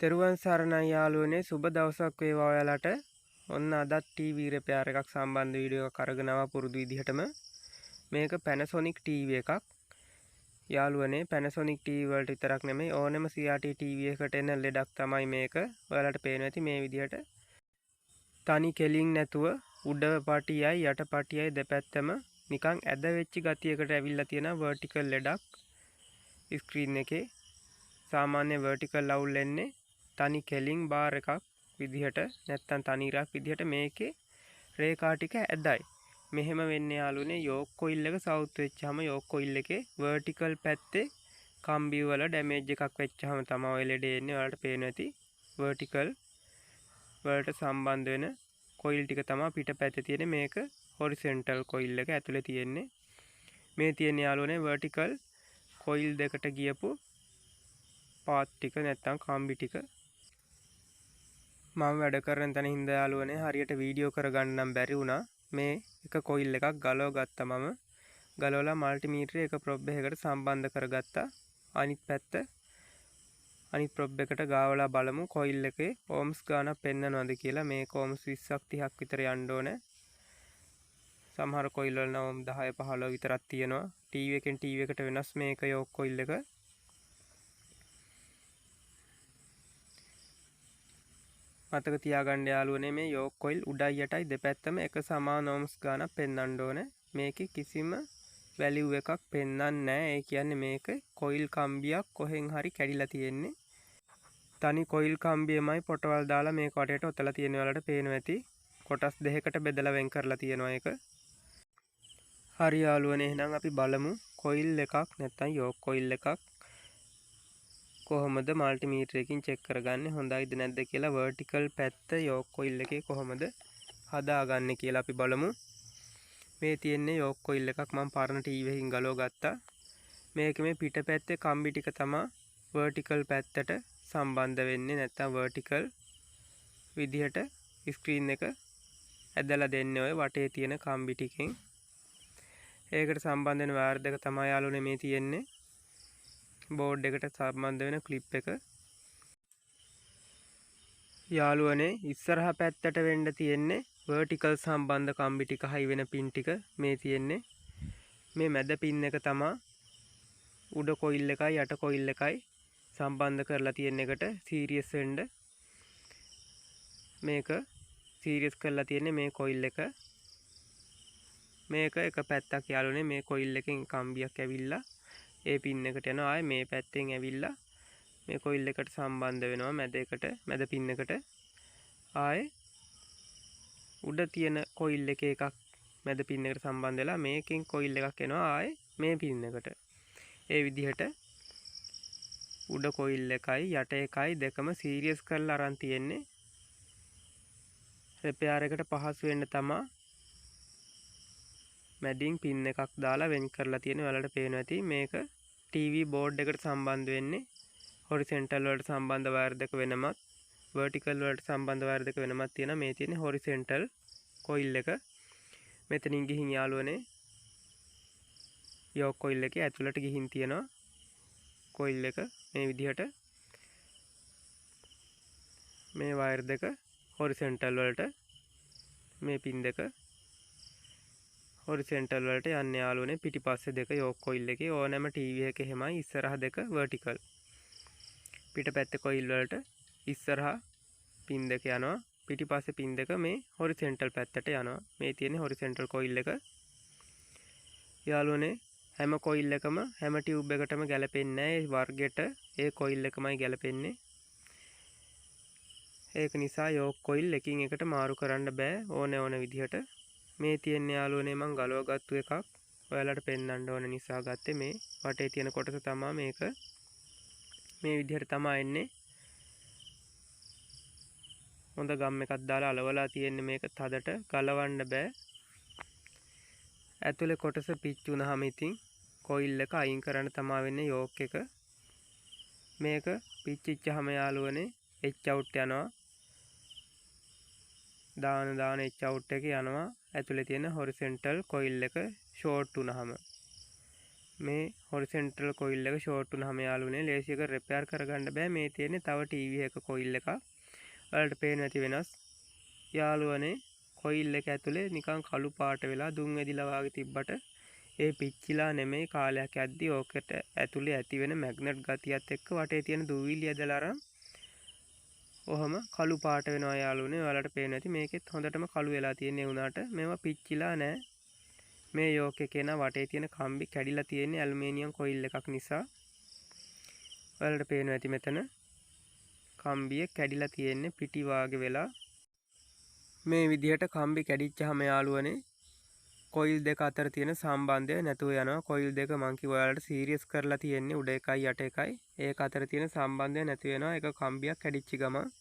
තෙරුවන් සරණයි යාළුවනේ, සුබ දවසක් වේවා ඔයාලට. ඔන්න අදත් ටීවී රිපෙයාර් එකක් සම්බන්ධ වීඩියෝ එකක් අරගෙන ආවා පුරුදු විදිහටම. මේක Panasonic TV එකක්. යාළුවනේ, Panasonic TV වලට විතරක් නෙමෙයි ඕනෑම CRT TV එකකට එන ලෙඩක් තමයි මේක. ඔයාලට පේනවා ඇති මේ විදිහට තනි කෙලින් නැතුව උඩ පටියයි යට පටියයි දෙපැත්තම නිකන් ඇද වෙච්ච ගතියකට ඇවිල්ලා තියෙන වර්ටිකල් ලෙඩක් ස්ක්‍රීන් එකේ. සාමාන්‍ය වර්ටිකල් අවුල් එන්නේ තනි කෙලින් බාර් එකක් විදිහට නැත්තම් තනි ඉරක් විදිහට. මේකේ රේඛා ටික ඇදයි. මෙහෙම වෙන්නේ යාළුවනේ යෝක් කොයිල් එක සවුත් වෙච්චාම යෝක් කොයිල් එකේ වර්ටිකල් පැත්තේ කම්බි වල ඩැමේජ් එකක් වෙච්චාම තමයි ඔය ලෙඩේ එන්නේ. ඔයාලට පේනවා ඇති වර්ටිකල් වලට සම්බන්ධ වෙන කොයිල් ටික තමයි පිට පැත්තේ තියෙන්නේ. මේක හොරිසොන්ටල් කොයිල් එක ඇතුලේ තියෙන්නේ. මේ තියෙන යාළුවනේ වර්ටිකල් කොයිල් දෙකට ගියපු පාත් ටික නැත්තම් කම්බි ටික. මම වැඩ කරන තැන හින්දා යාළුවනේ හරියට වීඩියෝ කරගන්න නම් බැරි වුණා. මේ එක කොයිල් එකක් ගලව ගත්තා මම. ගලවලා මල්ටිමීටරේ එක ප්‍රොබ් එකකට සම්බන්ධ කරගත්තා. අනිත් පැත්ත අනිත් ප්‍රොබ් එකට ගාවලා බලමු කොයිල් එකේ ඕම්ස් ගානක් පෙන්නනවද කියලා. මේක ඕම්ස් 20ක් 30ක් විතර යන්න ඕනේ. සමහර කොයිල් වල නම් ඕම් 10 15 විතරක් තියෙනවා. ටීවී එකෙන් ටීවී එකට වෙනස් මේක යෝක් කොයිල් එක. මතක තියාගන්න යාළුවනේ මේ යෝක් කොයිල් උඩයි යටයි දෙපැත්තම එක සමාන ඕම්ස් ගානක් පෙන්වන්න ඕනේ. මේකේ කිසිම වැලියු එකක් පෙන්වන්නේ නෑ. ඒ කියන්නේ මේක කොයිල් කම්බියක් කොහෙන් හරි කැඩිලා තියෙන්නේ. තනි කොයිල් කම්බියමයි පොටවල් දාලා මේක වටේට ඔතලා තියෙන ඔයාලට පේනවා ඇති. කොටස් දෙකකට බෙදලා වෙන් කරලා තියෙනවා ඒක. හරි යාළුවනේ, එහෙනම් අපි බලමු කොයිල් එකක් නැත්තම් යෝක් කොයිල් එකක් කොහොමද මල්ටිමීටර් එකකින් චෙක් කරගන්නේ, හොඳයිද නැද්ද කියලා. වර්ටිකල් පැත්ත යෝක් කොයිල් එකේ කොහොමද හදාගන්නේ කියලා අපි බලමු. මේ තියෙන්නේ යෝක් කොයිල් එකක් මම පරණ ටීවී එකකින් ගලව ගත්තා. මේක මේ පිට පැත්තේ කම්බි ටික තමා වර්ටිකල් පැත්තට සම්බන්ධ වෙන්නේ, නැත්තම් වර්ටිකල් විදිහට ස්ක්‍රීන් එක ඇදලා දෙන්නේ ඔය වටේ තියෙන කම්බි ටිකෙන්. ඒකට සම්බන්ධ වෙන වයර් දෙක තමයි යාළුවනේ මේ තියෙන්නේ. බෝඩ් එකට සම්බන්ධ වෙන ක්ලිප් එක. යාළුවනේ ඉස්සරහ පැත්තට වෙන්න තියෙන්නේ වර්ටිකල් සම්බන්ධ කම්බි ටික හයි වෙන පින් ටික මේ තියෙන්නේ. මේ මැද පින් එක තමා උඩ කොයිල් එකයි යට කොයිල් එකයි සම්බන්ධ කරලා තියෙන එකට සීරියස් වෙන්න. මේක සීරියස් කරලා තියෙන්නේ මේ කොයිල් එක. මේක එක පැත්තක් යාළුවනේ මේ කොයිල් එකෙන් කම්බියක් ඇවිල්ලා ඒ පින් එකට යනවා. ආයේ මේ පැත්තෙන් ඇවිල්ලා මේ කොයිල් එකට සම්බන්ධ වෙනවා මැද එකට, මැද පින් එකට. ආයේ උඩ තියෙන කොයිල් එකේ එකක් මැද පින් එකට සම්බන්ධ වෙලා මේකෙන් කොයිල් එකක් එනවා ආයේ මේ පින් එකට. ඒ විදිහට උඩ කොයිල් එකයි යට එකයි දෙකම සීරියස් කරලා අරන් තියෙන්නේ. රිපෙයාර් එකට පහසු වෙන්න තමා මැදින් පින් එකක් දාලා වෙන් කරලා තියෙන ඔයාලට පේනවා ඇති. මේක ටීවී බෝඩ් එකට සම්බන්ධ වෙන්නේ. හොරිසොන්ටල් වලට සම්බන්ධ වයර් දෙක වෙනමත්, වර්ටිකල් වලට සම්බන්ධ වයර් දෙක වෙනමත් තියෙනවා. මේ තියෙන්නේ හොරිසොන්ටල් කොයිල් එක. මෙතනින් ගිහින් යාළුවනේ යෝක් කොයිල් එකේ ඇතුළට ගිහින් තියෙනවා කොයිල් එක මේ විදිහට. මේ වයර් දෙක හොරිසොන්ටල් වලට, මේ පින් දෙක හොරිසොන්ටල් වලට යන්නේ යාළුවනේ. පිටිපස්සේ දෙක යෝක් කොයිල් එකේ ඕනෑම ටීවී එකක එහෙමයි ඉස්සරහ දෙක වර්ටිකල්. පිටපැත්තේ කොයිල් වලට ඉස්සරහ පින් දෙක යනවා, පිටිපස්සේ පින් දෙක මේ හොරිසොන්ටල් පැත්තට යනවා. මේ තියෙන්නේ හොරිසොන්ටල් කොයිල් එක. යාළුවනේ හැම කොයිල් එකම හැම ටියුබ් එකටම ගැලපෙන්නේ නෑ. ඒ වර්ගෙට ඒ කොයිල් එකමයි ගැලපෙන්නේ. ඒක නිසා යෝක් කොයිල් එකින් එකට මාරු කරන්න බෑ ඕන ඕන විදිහට. මේ තියෙන යාළුවනේ මං ගලව ගත්තු එකක් ඔයාලට පෙන්වන්න ඕන නිසා ගත්තේ. මේ වටේ තියෙන කොටස තමා මේක. මේ විදිහට තමා එන්නේ. හොඳ ගම් එකක් දාලා අලවලා තියෙන්නේ. මේක තදට ගලවන්න බෑ. ඇතුලේ කොටස පිච්චුනහම ඉතින් කොයිල් එක අයින් කරන්න තමා වෙන්නේ යෝක් එක. මේක පිච්චිච්චහම යාළුවනේ එච් අවුට් යනවා. දාන දාන එච් අවුට් එක යනවා. ඇතුලේ තියෙන හොරිසොන්ටල් කොයිල් එක ෂෝට් වුනහම. මේ හොරිසොන්ටල් කොයිල් එක ෂෝට් වුණාම යාළුවනේ ලේසියක රිපෙයාර් කරගන්න බෑ. මේ තියෙන්නේ තව ටීවී එක කොයිල් එකක්. ඔයාලට පේන ඇති වෙනස්. යාළුවනේ කොයිල් එක ඇතුලේ නිකන් කළු පාට වෙලා දුම් ඇදිලා වාගේ තිබ්බට ඒ පිච්චිලා නෙමෙයි, කාලයක් යද්දි ඕකට ඇතුලේ ඇති වෙන මැග්නට් ගතියත් එක්ක වටේ තියෙන දූවිලි ඇදලා අරන් ඔහම කළු පාට වෙනවා යාළුවනේ. ඔයාලට පේන ඇති මේකෙත් හොඳටම කළු වෙලා තියෙන්නේ වුණාට මේවා පිච්චිලා නෑ. මේ යෝක් එකේ නම් වටේ තියෙන කම්බි කැඩිලා තියෙන්නේ ඇලුමිනියම් කොයිල් එකක් නිසා. ඔයාලට පේනවා ඇති මෙතන කම්බිය කැඩිලා තියෙන්නේ පිටි වාගේ වෙලා. මේ විදිහට කම්බි කැඩිච්චාම යාළුවනේ කොයිල් දෙක අතර තියෙන සම්බන්ධය නැතුව යනවා. කොයිල් දෙක මං කිව්වා ඔයාලට සීරියස් කරලා තියෙන්නේ උඩ එකයි යට එකයි. ඒක අතර තියෙන සම්බන්ධය නැති වෙනවා එක කම්බියක් කැඩිච්ච ගමන්.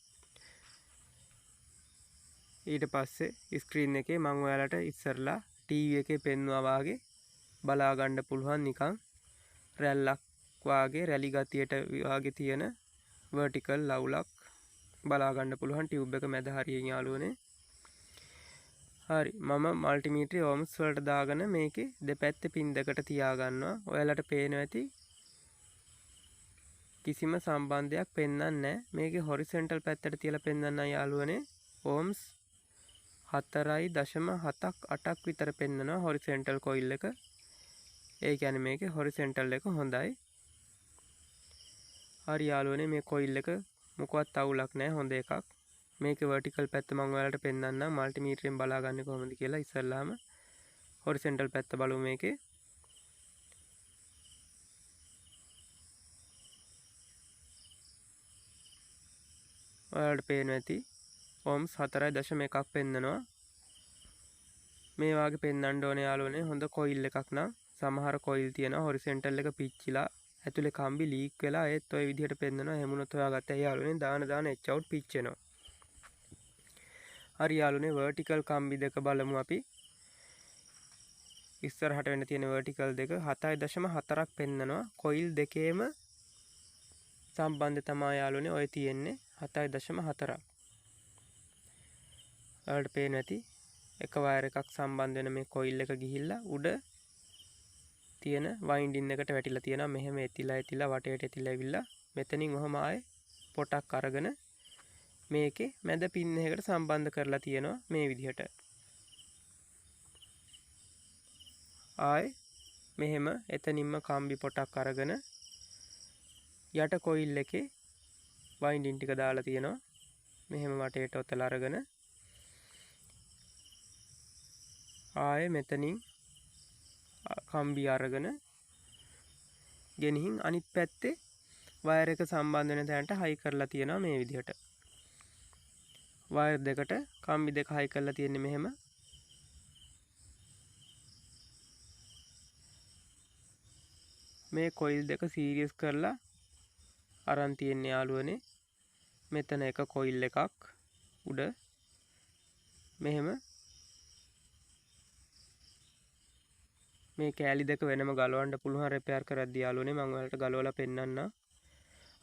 ඊට පස්සේ ස්ක්‍රීන් එකේ මං ඔයාලට ඉස්සරලා ටීවී එකේ පෙන්වුවා වාගේ බලා ගන්න පුළුවන් නිකන් රැල්ලක් වාගේ රැලි ගතියට වාගේ තියෙන වර්ටිකල් ලවුලක් බලා ගන්න පුළුවන් ටියුබ් එක මැද හරියෙන් යාළුවනේ. හරි, මම මල්ටිමීටර් ඕම්ස් වලට දාගෙන මේකේ දෙපැත්තේ පින් දෙකට තියාගන්නවා. ඔයාලට පේනවා ඇති කිසිම සම්බන්ධයක් පෙන්වන්නේ නැහැ. මේකේ හොරිසොන්ටල් පැත්තට තියලා පෙන්වන්න යාළුවනේ ඕම්ස් හතරයි දශම හතක් අටක් විතර පෙන්වනවා හොරිසොන්ටල් කොයිල් එක. ඒ කියන්නේ මේකේ හොරිසොන්ටල් එක හොඳයි. හරි යාළුවනේ, මේ කොයිල් එක මොකවත් අවුලක් නැහැ, හොඳ එකක්. මේකේ වර්ටිකල් පැත්ත මම ඔයාලට පෙන්වන්නම් මල්ටිමීටරෙන් බලාගන්නේ කොහොමද කියලා. ඉස්සෙල්ලාම හොරිසොන්ටල් පැත්ත බලමු මේකේ. ඔයාලට පේනවා ඇති ඕම්ස් හතරයි දශම එකක් පෙන්නනවා. මේ වාගේ පෙන්වන්න ඕනේ යාළුවනේ හොඳ කොයිල් එකක් නම්. සමහර කොයිල් තියෙනවා හොරිසොන්ටල් එක පිච්චිලා ඇතුලේ කම්බි ලීක් වෙලා ඒත් ඔය විදිහට පෙන්නනවා. එහෙම වුණොත් හොයාගත්තා යාළුවනේ දාන දාන එච් අවුට් පිච්චෙනවා. හරි යාළුවනේ, වර්ටිකල් කම්බි දෙක බලමු අපි. ඉස්සරහට වෙන්න තියෙන වර්ටිකල් දෙක හතයි දශම හතරක් පෙන්නනවා. කොයිල් දෙකේම සම්බන්ධ තමා යාළුවනේ ඔය තියෙන්නේ හතයි දශම හතරක්. ඔයාලට පේනවා ඇති එක වයර් එකක් සම්බන්ධ වෙන මේ කොයිල් එක ගිහිල්ලා උඩ තියෙන වයින්ඩින් එකට වැටිලා තියෙනවා. මෙහෙම එතිලා එතිලා වටේට එතිලා ඇවිල්ලා මෙතනින් ඔහම ආයේ පොටක් අරගෙන මේකේ මැද පින් එකකට සම්බන්ධ කරලා තියෙනවා මේ විදිහට. ආයේ මෙහෙම එතනින්ම කම්බි පොටක් අරගෙන යට කොයිල් එකේ වයින්ඩින් ටික දාලා තියෙනවා. මෙහෙම වටේට ඔතලා අරගෙන ආයේ මෙතනින් කම්බි අරගෙන ගෙනihin අනිත් පැත්තේ වයර් එක සම්බන්ධ වෙන තැනට හයි කරලා තියෙනවා මේ විදිහට. වයර් දෙකට කම්බි දෙක හයි කරලා තියෙන්නේ මෙහෙම. මේ කොයිල් දෙක සීරියස් කරලා අරන් තියෙන්නේ යාළුවනේ. මෙතන එක කොයිල් එකක් උඩ මෙහෙම මේ කෑලි දෙක වෙනම ගලවන්න පුළුවන් රිපෙයාර් කරද්දී යාළුවනේ. මම ඔයාලට ගලවලා පෙන්නන්නම්.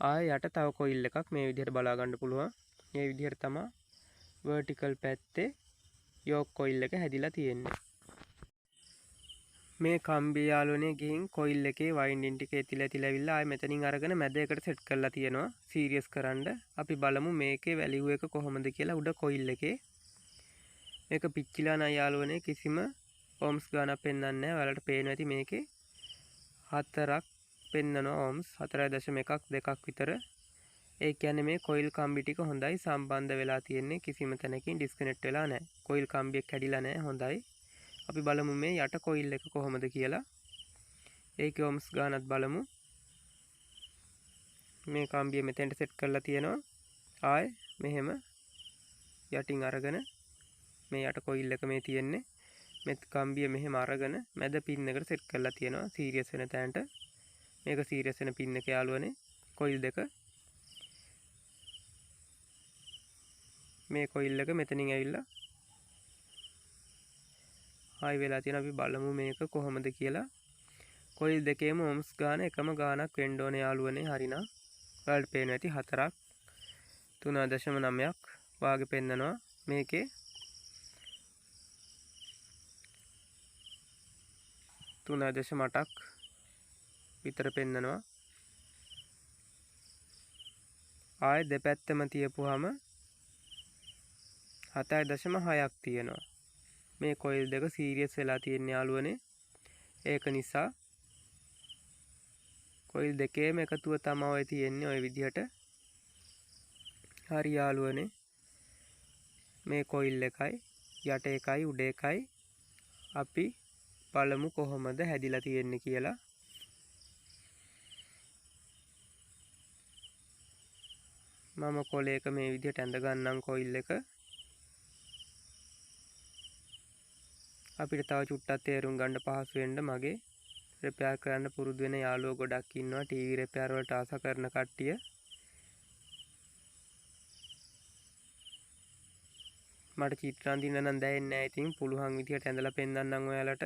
ආයෙ යට තව කොයිල් එකක් මේ විදිහට බලා ගන්න පුළුවන්. මේ විදිහට තමා වර්ටිකල් පැත්තේ යෝක් කොයිල් එක හැදිලා තියෙන්නේ. මේ කම්බි යාළුවනේ ගිහින් කොයිල් එකේ වයින්ඩින් ටික එතිලා එතිලා ඇවිල්ලා ආයෙ මෙතනින් අරගෙන මැද එකට සෙට් කරලා තියෙනවා සීරියස් කරන්න. අපි බලමු මේකේ වැලියු එක කොහොමද කියලා උඩ කොයිල් එකේ. මේක පිච්චිලා නම් යාළුවනේ කිසිම ඕම්ස් ගානක් පෙන්වන්නේ නැහැ. ඔයාලට පේනවා ඇති මේකේ හතරක් පෙන්නනවා ඕම්ස් හතරයි දශම එකක් දෙකක් විතර. ඒ කියන්නේ මේ කොයිල් කම්බි ටික හොඳයි සම්බන්ධ වෙලා තියෙන්නේ, කිසිම තැනකින් ඩිස්කනෙක්ට් වෙලා නැහැ. කොයිල් කම්බියක් කැඩිලා නැහැ, හොඳයි. අපි බලමු මේ යට කොයිල් එක කොහොමද කියලා. ඒකේ ඕම්ස් ගානත් බලමු. මේ කම්බිය මෙතෙන්ට සෙට් කරලා තියෙනවා. ආයේ මෙහෙම යටින් අරගෙන මේ යට කොයිල් එක මේ තියෙන්නේ. මෙත් කම්බිය මෙහෙම අරගෙන මැද පින් එකට සෙට් කරලා තියෙනවා සීරියස් වෙන තැනට. මේක සීරියස් වෙන පින් එක යාළුවනේ කොයිල් දෙක. මේ කොයිල් එක මෙතනින් ඇවිල්ලා හයි වෙලා තියෙනවා. අපි බලමු මේක කොහොමද කියලා. කොයිල් දෙකේම ඕම්ස් ගාන එකම ගානක් වෙන්න ඕනේ යාළුවනේ. හරිනම් ඔයාලට පේනවා ඇති හතරක් තුන දශම නවයක් වාගේ පෙන්නනවා. මේකේ තුන දශම අටක් විතර පෙන්නනවා. ආයෙ දෙපැත්තම තියපුවාම 7.6ක් තියෙනවා. මේ කොයිල් දෙක සීරියස් වෙලා තියෙන යාළුවනේ. ඒක නිසා කොයිල් දෙකේම එකතුව තමයි ඔය තියෙන්නේ ඔය විදිහට. හරි යාළුවනේ, මේ කොයිල් එකයි යට එකයි උඩ එකයි අපි බලමු කොහොමද හැදිලා තියෙන්නේ කියලා. මම කොලයක මේ විදිහට ඇඳ ගන්නම් කොයිල් එක. අපිට තව චුට්ටක් තේරුම් ගන්න පහසු වෙන්න මගේ රිපෙයාර් කරන්න පුරුදු වෙන යාළුවෝ ගොඩක් ඉන්නවා ටීවී රිපෙයාර් වලට ආස කරන කට්ටිය. මට චිත්‍ර අඳින්න නම් දැනෙන්නේ නෑ. ඉතින් පුළුවන් විදිහට ඇඳලා පෙන්නන්නම් ඔයාලට.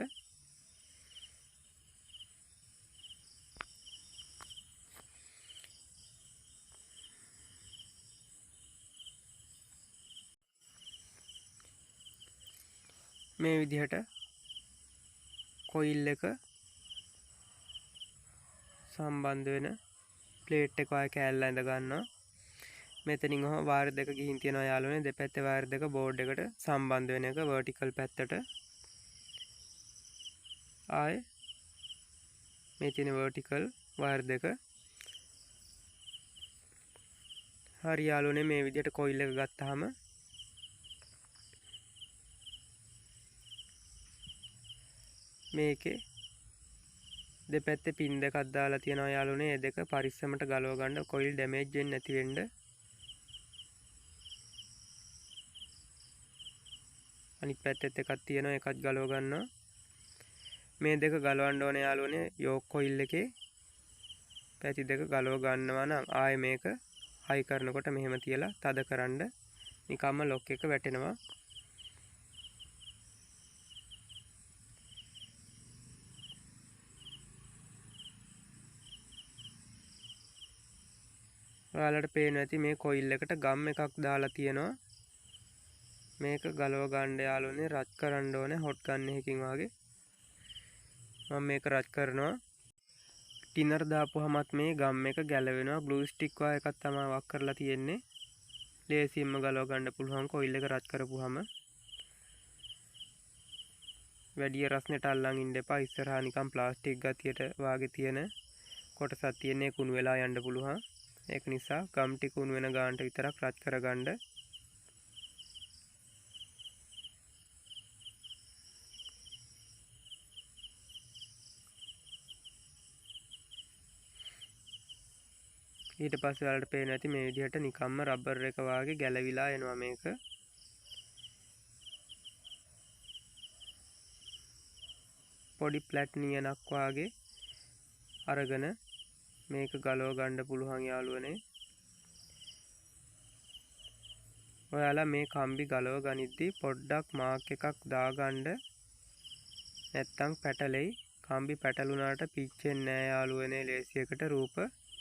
මේ විදිහට කොයිල් එක සම්බන්ධ වෙන ප්ලේට් එක ඔය කෑල්ල ඇඳ ගන්නවා. මෙතනින් ඔහොම වාර් දෙක ගිහින් තියෙනවා යාළුවනේ. දෙපැත්තේ වාර් දෙක බෝඩ් එකට සම්බන්ධ වෙන එක වර්ටිකල් පැත්තට. ආයේ මේ තියෙන වර්ටිකල් වාර් දෙක. හරි යාළුවනේ, මේ විදිහට කොයිල් එක ගත්තාම මේකේ දෙපැත්තේ පින් දෙකක් දාලා තියෙනවා යාළුවනේ. ඒ දෙක පරිස්සමට ගලව ගන්න කොයිල් ඩැමේජ් වෙන්නේ නැති වෙන්න. අනිත් පැත්තෙත් එකක් තියෙනවා, ඒකත් ගලව ගන්නවා. මේ දෙක ගලවන්න ඕනේ යාළුවනේ. යෝක් කොයිල් එකේ පැති දෙක ගලව ගන්නවා නම් ආයේ මේක හයි කරනකොට මෙහෙම තියලා තද කරන්න නිකම්ම ලොක් එක වැටෙනවා. ඔයාලට පේනවා ඇති මේ කොයිල් එකට ගම් එකක් දාලා තියෙනවා. මේක ගලව ගන්න යාළුවනේ රත් කරන්න ඕනේ හොට් ගන් එකකින් වගේ. මම මේක රත් කරනවා. ටිනර් දාපුවමත් මේ ගම් එක ගැලවෙනවා. ග්ලූ ස්ටික් වගේ එකක් තමයි වක් කරලා තියෙන්නේ. ලේසියෙන්ම ගලව ගන්න පුළුවන් කොයිල් එක රත් කරපුවම. වැඩි රස්නෙට අල්ලන් ඉන්න එපා. ඉස්සරහා නිකන් ප්ලාස්ටික් ගතියට වාගේ තියෙන කොටසක් තියෙන ඒ කුණු වෙලා යන්න පුළුවන්. ඒක නිසා ගම් ටික උණු වෙන ගානට විතරක් රත් කරගන්න. ඊට පස්සේ ඔයාලට පේනවා ඇති මේ විදිහට නිකම්ම රබර් එක වාගේ ගැලවිලා එනවා මේක. පොඩි ප්ලැට් නියනක් වාගේ අරගෙන මේක ගලව ගන්න පුළුවන් යාළුවනේ. ඔයාලා මේ කම්බි ගලව ගනිද්දි පොඩ්ඩක් මාක් එකක් දාගන්න, නැත්තම් පැටලෙයි. කම්බි පැටලුනාට පිච්චෙන්නේ නෑ යාළුවනේ. ලේසියකට රූප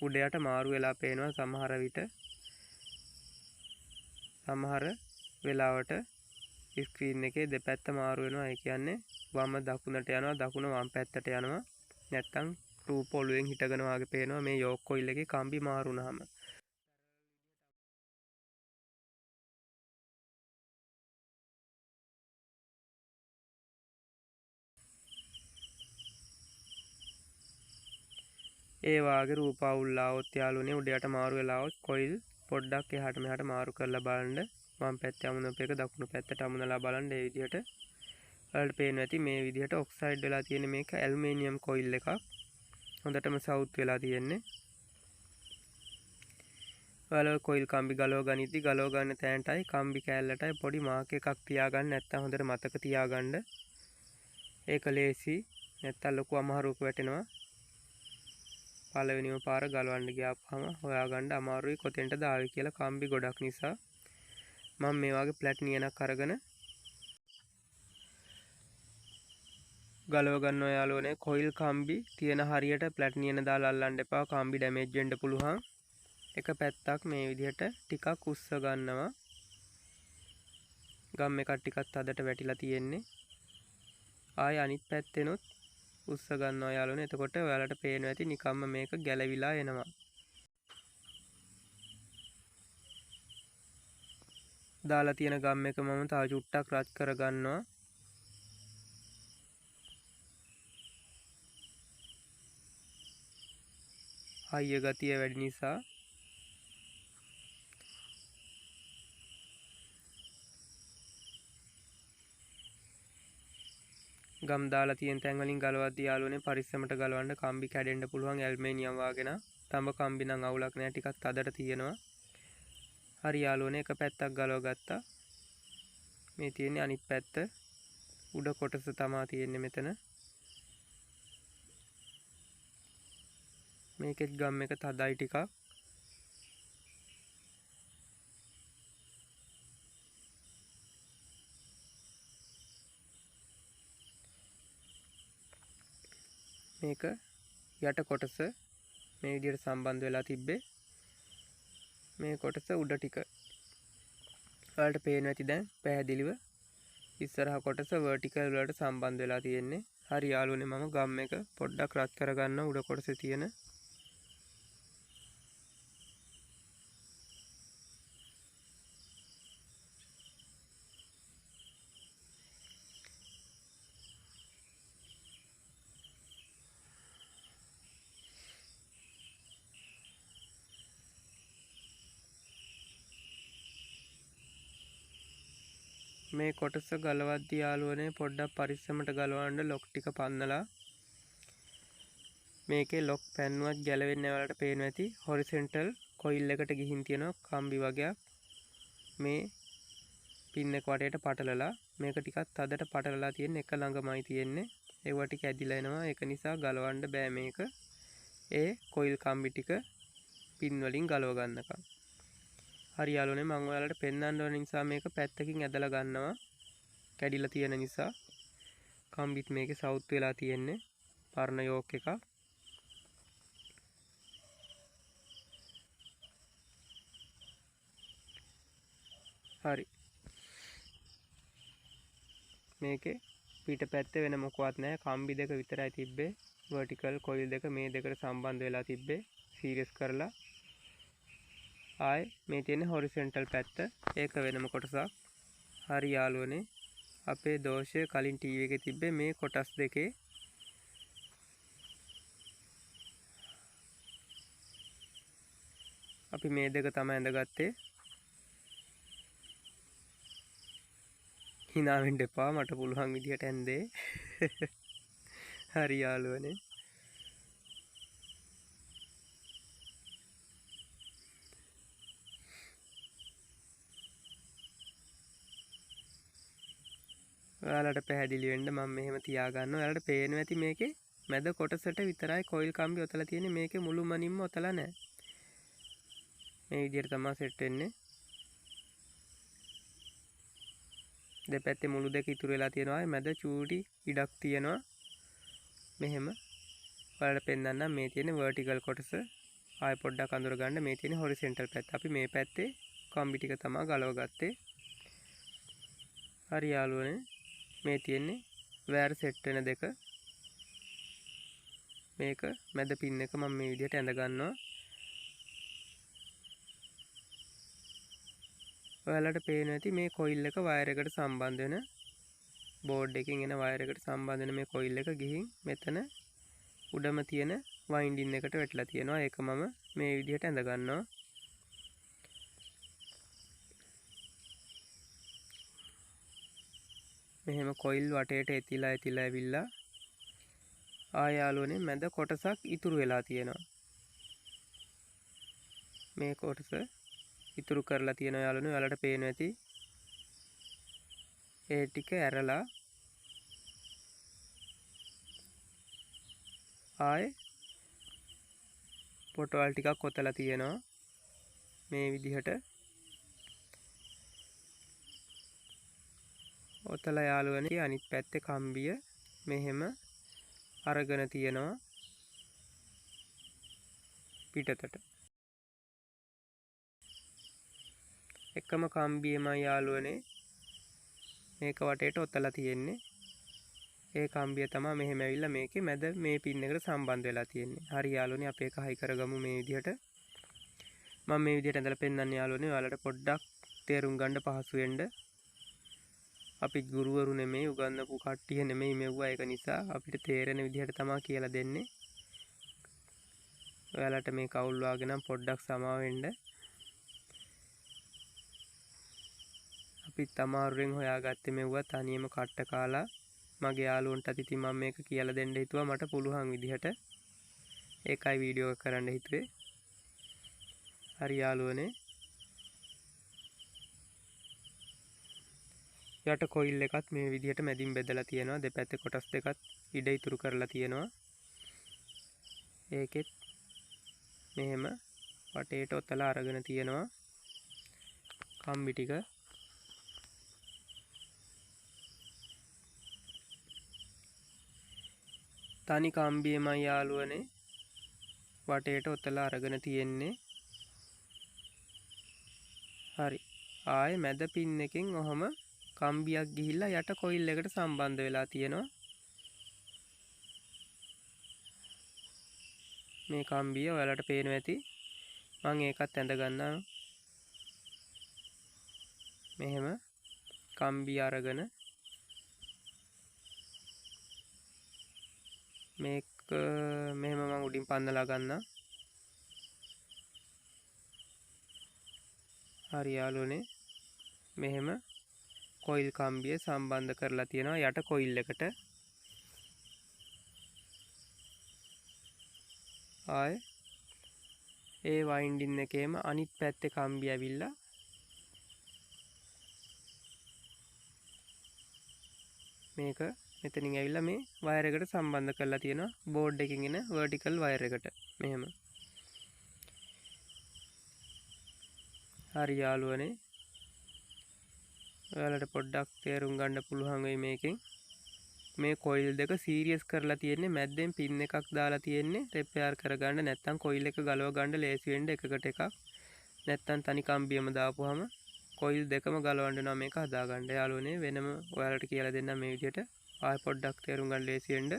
උඩ යට මාරු වෙලා පේනවා සමහර විට. සමහර වෙලාවට ස්ක්‍රීන් එකේ දෙපැත්ත මාරු වෙනවා. ඒ කියන්නේ වම දකුණට යනවා, දකුණ වම් පැත්තට යනවා. නැත්තම් රූප ඔළුවෙන් හිටගෙන වාගේ පේනවා මේ යෝක් කොයිල් එකේ කම්බි මාරු වුණාම. ඒ වාගේ රූප අවුල් ආවොත් යාළුවනේ උඩ යට මාරු වෙලා ආවොත් කොයිල් පොඩ්ඩක් එහාට මෙහාට මාරු කරලා බලන්න. වම් පැත්තේ අමුණපු එක දකුණු පැත්තට අමුණලා බලන්න. ඒ විදිහට ඔයාලට පේනවා ඇති මේ විදිහට ඔක්සයිඩ් වෙලා තියෙන මේක ඇලුමිනියම් කොයිල් එකක්. හොඳටම සවුත් වෙලා තියෙන්නේ. ඔයාලා කොයිල් කම්බි ගලව ගනිද්දි ගලව ගන්න තැනටයි කම්බි කෑල්ලටයි පොඩි මාක් එකක් තියාගන්න, නැත්තම් හොඳට මතක තියාගන්න. ඒක ලේසි, නැත්තම් ලොකු අමාරුවක වැටෙනවා. පළවෙනිම පාර ගලවන්න ගියාපුවම හොයාගන්න අමාරුයි කොතෙන්ටද ආවේ කියලා කම්බි ගොඩක් නිසා. මම මේ වගේ ප්ලැට් නියනක් අරගෙන ගලව ගන්නවා යාළුවනේ. කොයිල් කම්බි තියෙන හරියට ප්ලැට් නියන දාලා අල්ලන්න එපා, කම්බි ඩැමේජ් වෙන්න පුළුවන්. එක පැත්තක් මේ විදිහට ටිකක් උස්ස ගන්නවා. ගම් එකක් ටිකක් තදට වැටිලා තියෙන්නේ. ආයෙ අනිත් පැත්තෙනුත් උස්ස ගන්නවා යාළුවනේ. එතකොට ඔයාලට පේනවා ඇති නිකම්ම මේක ගැලවිලා එනවා. දාලා තියෙන ගම් එක මම තව චුට්ටක් රත් කරගන්නවා. හයිය ගතිය වැඩි නිසා. ගම් දාලා තියෙන තැන් වලින් ගලවද්දී යාළුවනේ පරිස්සමට ගලවන්න, කම්බි කැඩෙන්න පුළුවන් ඇල්මේනියම් වාගෙන. තඹ කම්බි නම් අවුලක් නෑ, ටිකක් තදට තියෙනවා. හරි යාළුවනේ, එක පැත්තක් ගලව ගත්තා. මේ තියෙන්නේ අනිත් පැත්ත. උඩ කොටස තමා තියෙන්නේ මෙතන. මේකෙත් ගම් එක තදයි ටිකක්. මේක යට කොටස මේ විදිහට සම්බන්ධ වෙලා තිබ්බේ. මේ කොටස උඩ ටික ඔයාලට පේනවා ඇති දැන් පැහැදිලිව. ඉස්සරහ කොටස වර්ටිකල් වලට සම්බන්ධ වෙලා තියෙන්නේ. හරි යාළුවනේ, මම ගම් එක පොඩ්ඩක් රත් කරගන්න උඩ කොටසේ තියෙන. මේ කොටස ගලවද්දි යාළුවනේ පොඩ්ඩක් පරිස්සමට ගලවන්න ලොක් ටික පන්නලා. මේකේ ලොක් පැන්නුවත් ගැලවෙන්නේ නැහැ, ඔයාලට පේනවා ඇති. හොරිසොන්ටල් කොයිල් එකට ගිහින් තියෙනවා කම්බි වගයක්. මේ පින් එක වටේට පටලලා, මේක ටිකක් තදට පටලලා තියෙන එක ළඟමයි තියෙන්නේ. ඒවා ටික ඇදිලා එනවා. ඒක නිසා ගලවන්න බෑ මේක. ඒ කොයිල් කම්බි ටික පින් වලින් ගලව ගන්නකම්. හරි යාළුවනේ, මං ඔයාලට පෙන්වන්න ඕන නිසා මේක පැත්තකින් ඇදලා ගන්නවා. කැඩිලා තියෙන නිසා. කම්බිත් මේකේ සවුත් වෙලා තියෙන්නේ. පරණ යෝක් එකක්. හරි. මේකේ පිට පැත්තේ වෙන මොකවත් නැහැ. කම්බි දෙක විතරයි තිබ්බේ. වර්ටිකල් කොයිල් දෙක මේ දෙකට සම්බන්ධ වෙලා තිබ්බේ. සීරියස් කරලා. ආයේ මේ තියෙන හොරිසොන්ටල් පැත්ත, ඒක වෙනම කොටසක්. හරි යාළුවනේ, අපේ දෝෂය කලින් ටීවී එකේ තිබ්බේ මේ කොටස් දෙකේ. අපි මේ දෙක තමයි ඇඳගත්තේ. hina වෙන්න එපා, මට පුළුවන් විදිහට ඇඳේ. හරි යාළුවනේ. ඔයාලට පැහැදිලි වෙන්න මම මෙහෙම තියාගන්නවා. ඔයාලට පේනවා ඇති මේකේ මැද කොටසට විතරයි කොයිල් කම්බි ඔතලා තියෙන්නේ. මේකේ මුළුමනින්ම ඔතලා නෑ. මේ විදිහට තමයි සෙට් වෙන්නේ. දෙපැත්තේ මුළු දෙක ඉතුරු වෙලා තියෙනවා. ආයේ මැද චූටි ඉඩක් තියෙනවා. මෙහෙම ඔයාලට පෙන්වන්නම්. මේ තියෙන වර්ටිකල් කොටස ආයේ පොඩ්ඩක් අඳුර ගන්න. මේ තියෙන හොරිසොන්ටල් පැත්ත. අපි මේ පැත්තේ කම්බි ටික තමයි ගලව ගත්තේ. හරි යාළුවනේ, මේ තියෙන්නේ වයර් සෙට් වෙන දෙක. මේක මැද පින් එක මම මේ විදිහට ඇඳ ගන්නවා. ඔයාලට පේනවා ඇති මේ කොයිල් එක වයර් එකට සම්බන්ධ වෙන බෝඩ් එකකින් එන වයර් එකට සම්බන්ධ වෙන මේ කොයිල් එක ගිහින් මෙතන උඩම තියෙන වයින්ඩින් එකට වැටිලා තියෙනවා. ඒක මම මේ විදිහට ඇඳ ගන්නවා. මෙහෙම කොයිල් වටේට එතිලා එතිලා ඇවිල්ලා ආ යාළුවනේ මැද කොටසක් ඉතුරු වෙලා තියෙනවා. මේ කොටස ඉතුරු කරලා තියෙනවා යාළුවනේ. ඔයාලට පේනවා ඇති. ඒ ටික ඇරලා ආයේ පොටවල් ටිකක් ඔතලා තියෙනවා මේ විදිහට. ඔතලා යාළුවනේ අනිත් පැත්තේ කම්බිය මෙහෙම අරගෙන තියෙනවා පිටතට. එකම කම්බියමයි යාළුවනේ මේක වටේට ඔතලා තියෙන්නේ. ඒ කම්බිය තමයි මෙහෙම ඇවිල්ලා මේකේ මැද මේ පින් එකට සම්බන්ධ වෙලා තියෙන්නේ. හරි යාළුවනේ, අපි ඒක හයි කරගමු මේ විදිහට. මම මේ විදිහට ඇඳලා පෙන්නන්නේ යාළුවනේ, ඔයාලට පොඩ්ඩක් තේරුම් ගන්න පහසු වෙන්න. අපි ගුරුවරු නෙමෙයි, උගන්වපු කට්ටිය නෙමෙයි මෙව්වා. ඒක නිසා අපිට තේරෙන විදිහට තමයි කියලා දෙන්නේ. ඔයාලට මේ කවුල් වාගේ නම් පොඩ්ඩක් සමා වෙන්න. අපිත් අමාරුවෙන් හොයාගත්තේ මෙව්වා තනියම කට්ට කාලා. මගේ යාළුවන්ටත් ඉතින් මම මේක කියලා දෙන්න හිතුවා මට පුළුවන් විදිහට. ඒකයි වීඩියෝ එක කරන්න හිතුවේ. හරි යාළුවනේ, යට කොයිල් එකත් මේ විදිහට මැදින් බෙදලා තියෙනවා. දෙපැත්තේ කොටස් දෙකත් ඉඩ ඉතුරු කරලා තියෙනවා. ඒකෙත් මෙහෙම වටේට ඔතලා අරගෙන තියෙනවා කම්බි ටික. තනි කම්බියමයි යාළුවනේ වටේට ඔතලා අරගෙන තියෙන්නේ. හරි, ආයේ මැද පින් එකෙන් ඔහොම කම්බියක් ගිහිල්ලා යට කොයිල් එකට සම්බන්ධ වෙලා තියෙනවා. මේ කම්බිය ඔයාලට පේනවා ඇති. මං ඒකත් ඇඳ ගන්නම්. මෙහෙම කම්බිය අරගෙන මේක මෙහෙම මං උඩින් පන්නලා ගන්නම්. හරි යාළුවනේ, මෙහෙම කොයිල් කම්බිය සම්බන්ධ කරලා තියෙනවා යට කොයිල් එකට. ආයේ ඒ වයින්ඩින් එකේම අනිත් පැත්තේ කම්බිය ඇවිල්ලා මේක මෙතනින් ඇවිල්ලා මේ වයර් එකට සම්බන්ධ කරලා තියෙනවා බෝඩ් එකකින් එන වර්ටිකල් වයර් එකට. මෙහෙම. හරි යාළුවනේ, ඔයාලට පොඩ්ඩක් තේරුම් ගන්න පුළුවන් වෙයි මේකෙන්. මේ කොයිල් දෙක සීරියස් කරලා තියෙන්නේ, මැද්දෙන් පින් එකක් දාලා තියෙන්නේ රිපෙයාර් කරගන්න, නැත්තම් කොයිල් එක ගලව ගන්න ලේසි වෙන්න එකකට එකක්. නැත්තම් තනි කම්බියම දාපුවාම කොයිල් දෙකම ගලවන්න වෙනවා මේක හදාගන්න. යාළුවනේ වෙනම ඔයාලට කියලා දෙන්නම් මේ විදිහට ආයෙ පොඩ්ඩක් තේරුම් ගන්න ලේසි වෙන්න.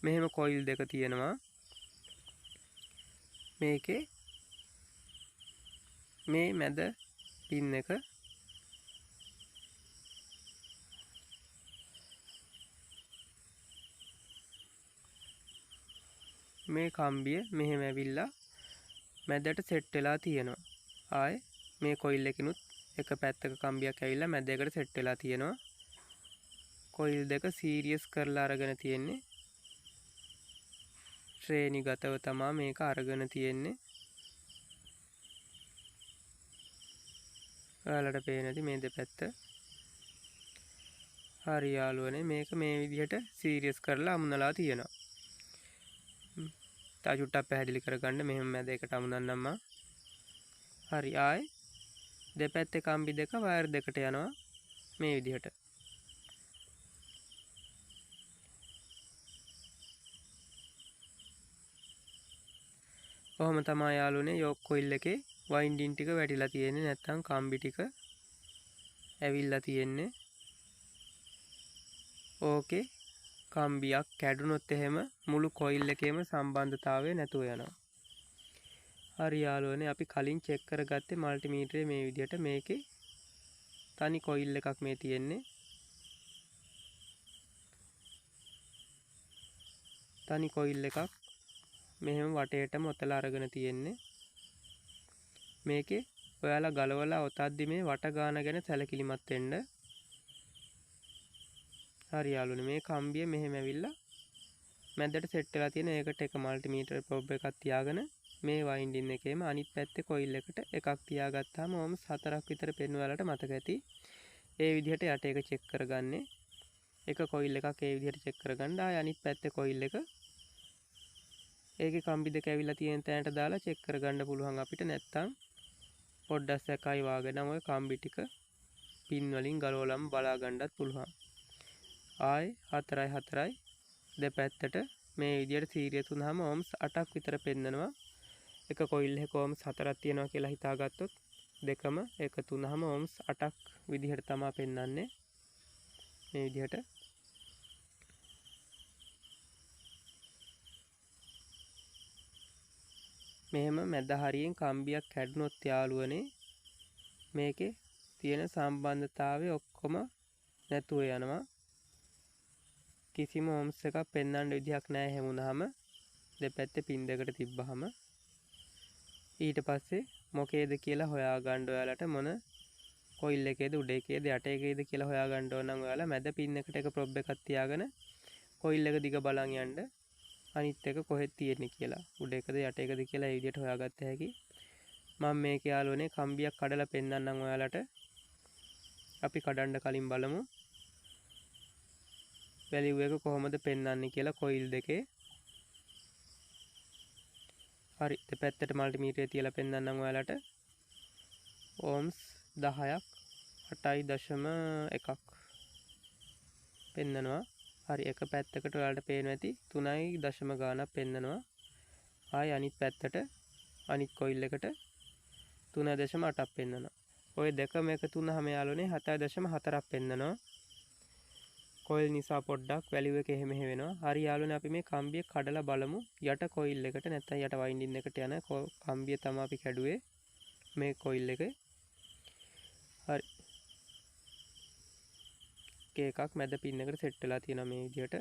මෙහෙම කොයිල් දෙක තියෙනවා. මේකේ මේ මැද පින් එක මේ කම්බිය මෙහෙම ඇවිල්ලා මැදට සෙට් වෙලා තියෙනවා. ආයේ මේ කොයිල් එකකිනුත් එක පැත්තක කම්බියක් ඇවිල්ලා මැද එකට සෙට් වෙලා තියෙනවා. කොයිල් දෙක සීරියස් කරලා අරගෙන තියෙන්නේ. ශ්‍රේණිගතව තමා මේක අරගෙන තියෙන්නේ. ඔයාලට පේන ඇති මේ දෙපැත්ත. හරි යාළුවනේ, මේක මේ විදිහට සීරියස් කරලා අමුණලා තියෙනවා. තව චුට්ටක් පැහැදිලි කරගන්න මෙහෙම මැද එකට අමුණන්නම් මං. හරි, ආයේ දෙපැත්තේ කම්බි දෙක වයර් දෙකට යනවා මේ විදිහට. ඔහොම තමා යාළුවනේ යෝක් කොයිල් එකේ වයින්ඩින් ටික වැටිලා තියෙන්නේ, නැත්තම් කම්බි ටික ඇවිල්ලා තියෙන්නේ. ඕකේ කම්බියක් කැඩුනොත් එහෙම මුළු කොයිල් එකේම සම්බන්ධතාවය නැතුව යනවා. හරි යාළුවනේ, අපි කලින් චෙක් කරගත්තේ මල්ටිමීටරේ මේ විදිහට. මේකේ තනි කොයිල් එකක් මේ තියෙන්නේ. තනි කොයිල් එකක් මෙහෙම වටේටම ඔතලා අරගෙන තියෙන්නේ. මේකේ ඔයාලා ගලවලා ඔතද්දි මේ වට ගාන ගැන සැලකිලිමත් වෙන්න. හරි යාළුවනේ, මේ කම්බිය මෙහෙම ඇවිල්ලා මැදට සෙට් වෙලා තියෙන ඒකට එක මල්ටිමීටර් ප්‍රොබ් එකක් තියාගෙන මේ වයින්ඩින් එකේම අනිත් පැත්තේ කොයිල් එකට එකක් තියාගත්තාම ඕම්ස් 4ක් විතර පෙන්වන ඔයාලට මතක ඇති. ඒ විදිහට යට එක චෙක් කරගන්නේ. එක කොයිල් එකක් ඒ විදිහට චෙක් කරගන්න. ආය අනිත් පැත්තේ කොයිල් එක ඒකේ කම්බි දෙක ඇවිල්ලා තියෙන තැනට දාලා චෙක් කරගන්න පුළුවන් අපිට. නැත්තම් පොඩ්ඩක් සැකයි වාගේ නම් ඔය කම්බි ටික පින් වලින් ගලවලම බලා ගන්නත් පුළුවන්. ආයේ 4යි 4යි දෙපැත්තට මේ විදියට සීරියස් වුණාම ඕම්ස් 8ක් විතර පෙන්නනවා. එක කොයිල් එකක ඕම්ස් 4ක් තියෙනවා කියලා හිතාගත්තොත් දෙකම එකතු වුණාම ඕම්ස් 8ක් විදිහට තමා පෙන්නන්නේ මේ විදිහට. මෙහෙම මැද හරියෙන් කම්බියක් කැඩුනොත් යාළුවනේ මේකේ තියෙන සම්බන්ධතාවය ඔක්කොම නැතුව යනවා. කිසිම ඕම්ස් එකක් පෙන්වන්න විදිහක් නෑ එහෙම වුණාම දෙපැත්තේ පින් දෙකට තිබ්බහම. ඊට පස්සේ මොකේද කියලා හොයාගන්න ඔයාලට මොන කොයිල් එකේද උඩ එකේද යට එකේද කියලා හොයාගන්න ඕන නම් ඔයාලා මැද පින් එකට එක ප්‍රොබ් එකක් තියාගෙන කොයිල් එක දිග බලන් යන්න අනිත් එක කොහෙද තියෙන්නේ කියලා, උඩ එකද යට එකද කියලා ඒ විදිහට හොයාගත්ත හැකි. මම මේක යාළුවනේ කම්බියක් කඩලා පෙන්නන්නම් ඔයාලට. අපි කඩන්න කලින් බලමු වැලියු එක කොහොමද පෙන්වන්නේ කියලා කොයිල් දෙකේ. හරි, දෙපැත්තට මල්ටිමීටරය තියලා පෙන්නන්නම් ඔයාලට. ඕම්ස් 10ක් 8.1ක් පෙන්නනවා. හරි, එක පැත්තකට ඔයාලට පේනවා ඇති තුනයි දශම ගාණක් පෙන්නනවා. ආයි අනිත් පැත්තට අනිත් කොයිල් එකට 3.8ක් පෙන්නනවා. ඔය දෙකම එකතු වුණාම යාළුවනේ 7.4ක් පෙන්නනවා. කොයිල් නිසා පොඩ්ඩක් වැලියු එක එහෙම එහෙ වෙනවා. හරි යාළුවනේ, අපි මේ කම්බිය කඩලා බලමු. යට කොයිල් එකට නැත්නම් යට වයින්ඩින් එකට යන කම්බිය තමයි අපි කැඩුවේ මේ කොයිල් එකේ. හරි, එකක් මැද පින් එකට සෙට් වෙලා තියෙනවා මේ විදිහට.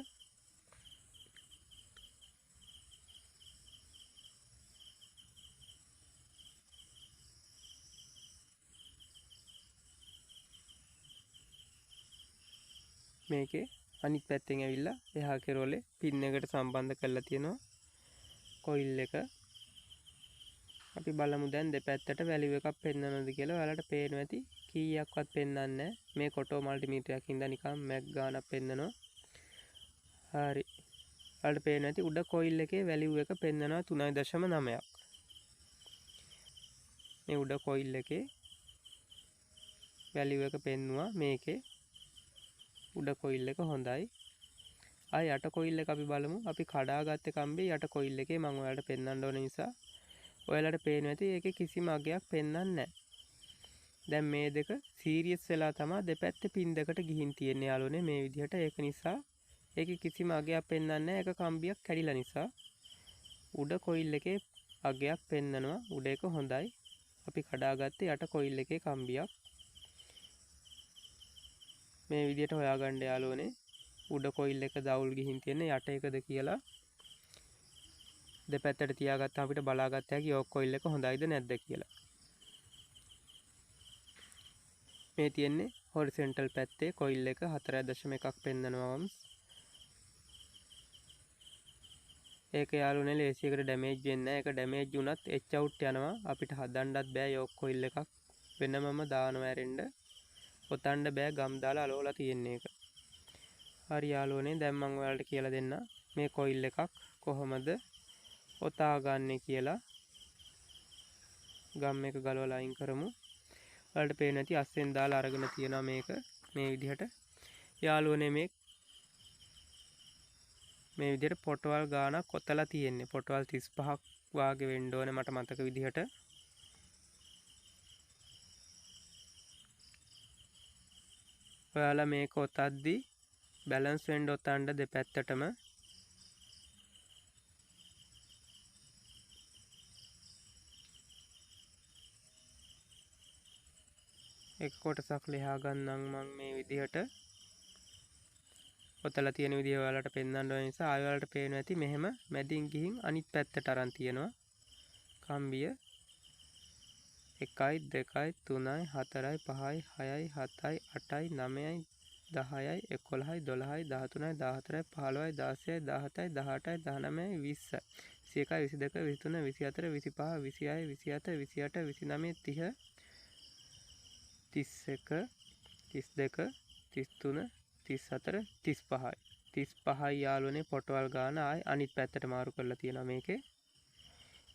මේකේ අනිත් පැත්තෙන් ඇවිල්ලා එහා කෙරෝලේ පින් එකට සම්බන්ධ කරලා තියෙනවා කොයිල් එක. අපි බලමු දැන් දෙපැත්තට වැලියු එකක් පෙන්වනවද කියලා. ඔයාලට පේනවා ඇති කීයක්වත් පෙන්වන්නේ නැහැ. මේ කොටෝ මල්ටිමීටරයක් හින්දා නිකන් මැක් ගානක් පෙන්වනවා. හරි, ඔයාලට පේනවා ඇති උඩ කොයිල් එකේ වැලියු එක පෙන්වනවා 3.9ක්. මේ උඩ කොයිල් එකේ වැලියු එක පෙන්නුවා. මේකේ උඩ කොයිල් එක හොඳයි. ආ යට කොයිල් එක අපි බලමු. අපි කඩාගත්ත කම්බියේ යට කොයිල් එකේ මම ඔයාලට පෙන්වන්න ඕන නිසා ඔයාලට පේනවා ඇති ඒකේ කිසිම අගයක් පෙන්වන්නේ නැහැ. දැන් මේ දෙක සීරියස් වෙලා තමා දෙපැත්තේ පින් දෙකට ගිහින් තියෙන්නේ යාළුවනේ මේ විදිහට. ඒක නිසා ඒකේ කිසිම අගයක් පෙන්වන්නේ නැහැ. ඒක කම්බියක් කැඩිලා නිසා. උඩ කොයිල් එකේ අගයක් පෙන්නනවා. උඩ එක හොඳයි. අපි කඩාගත්තේ යට කොයිල් එකේ කම්බියක්. මේ විදිහට හොයාගන්න යාළුවනේ උඩ කොයිල් එක දවුල් ගිහින් තියෙන යට එකද කියලා දෙපැත්තට තියාගත්තාම අපිට බලාගත්ත හැකි යෝක් කොයිල් එක හොඳයිද නැද්ද කියලා. මේ තියෙන්නේ හොරිසොන්ටල් පැත්තේ කොයිල් එක 4.1ක් පෙන්නනවා වම්ස්. ඒක යාළුවනේ ලේසියකට ඩැමේජ් වෙන්නේ නැහැ. ඒක ඩැමේජ් වුණත් එච් අවුට් යනවා. අපිට හදන්නත් බෑ යෝක් කොයිල් එකක් වෙනමම දානවා ඇරෙන්න. ඔතන්න බෑ, ගම් දාලා අලවලා තියෙන එක. හරි යාළුවනේ, දැන් මම ඔයාලට කියලා දෙන්න මේ කොයිල් එකක් කොහොමද ඔතා ගන්නෙ කියලා. ගම් එක ගලවලා අයින් කරමු. ඔයාලට පේන ඇති අස්සෙන් දාලා අරගෙන තියෙනවා මේක මේ විදිහට. යාළුවනේ මේ විදිහට පොටවල් ගානක් ඔතලා තියෙන්නේ. පොටවල් 35ක් වාගේ වෙන්න ඕනේ මට මතක විදිහට. ඔයාලා මේක ඔතද්දි බැලන්ස් වෙන්න ඔතන්න දෙපැත්තටම. එක කොටසක් ලියා ගන්නම් මං මේ විදිහට. ඔතලා තියෙන විදිහ ඔයාලට පෙන්වන්න ඕන නිසා ආයෙ ඔයාලට පේනවා ඇති මෙහෙම මැදින් ගිහින් අනිත් පැත්තට අරන් තියෙනවා කම්බිය. 1යි 2යි 3යි 4යි 5යි 6යි 7යි 8යි 9යි 10යි 11යි 12යි 13යි 14යි 15යි 16යි 17යි 18යි 19යි 20යි 21යි 22 23 24 25 26 27 28 29 30 31 32 33 34 35යි 35යි යාළුවනේ පොටවල් ගාන ආයි අනිත් පැත්තට මාරු කරලා තියෙනවා මේකේ.